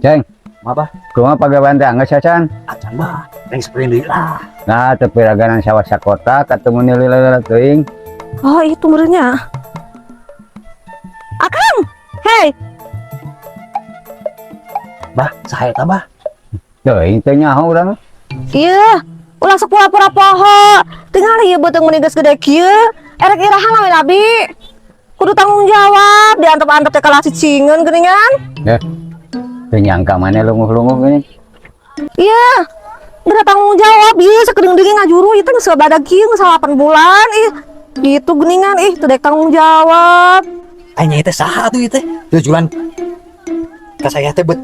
Ceng, Apa? Kumaha pagawean teh, anggeus acan? Acan, Bah. Neng sprint deui lah. Nah, teu piraganan sawah sakotak ketemu nilai teuing. Oh, itu merenya. Akang, hei. Bah, saha eta, Bah? Teuing, teu nyaho urang. Iya, ulah sok pura-pura poho. Tinggal ieu beuteung meuni geus gede kieu. Erek iraha ngawin abi? Kudu tanggung jawab, diantep-antep teh kalah cicingeun geuningan. Ya. Teu nyangka maneh lunguh-lunguh gini. Iya, nggak tanggung jawab, iya sakedeung deui ngajuru ieu teh geus badag kieu, geus 8 bulan, ih. Gitu geuningan, ih, teu dek tanggung jawab. Anya teh saha tuh ieu teh? Tujuan ka saya teh bet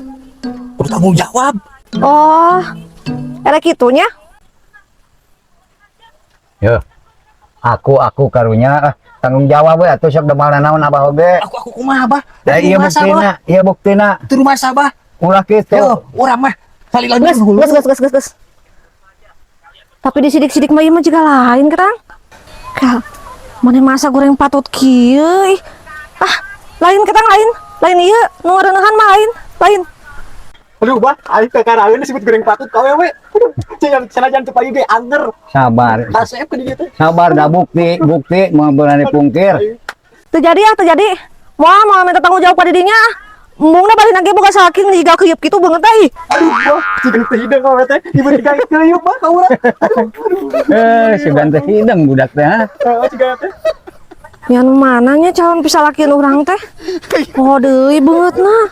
kudu tanggung jawab. Oh, erek kitunya? Yo. Aku karunya ah, tanggung jawab we atuh, sok damel naon abah oge. Aku kumaha, Bah? Da iya Rumah sabah. Buktina, iya buktina. Itu rumah sabah. Ulah kitu. Yo, urang mah salila Geus, dulu. Geus, geus, geus, geus, geus. Tapi di sidik-sidik mah ieu mah jiga lain, Kang. Kal, mana masa goreng patut kieu, ih. Ah, lain, Kang, lain. Lain ieu, nu ngareuneuhan mah lain, lain. Aduh, Bah, aing teh karaeun disebut goreng patut ka wewe. Aduh, cenah sanajan teu payu ge anger. Sabar. Kasep ke dieu teh. Sabar da bukti, bukti mau berani pungkir. Terjadi ya, terjadi. Moal moal minta tanggung jawab pada dinya. Embungna bari nage boga salaki jiga keuyeup kitu beungeut teh, ih. Aduh, Bah, jiga teu hideung ka wewe teh. Ibu digawe keuyeup, Bah, ka urang. Aduh, aduh. Eh, sugan teh hideung budak teh, ha. Heeh, jiga teh. Yang mananya calon pisalakian urang teh? Oh deui beungeutna.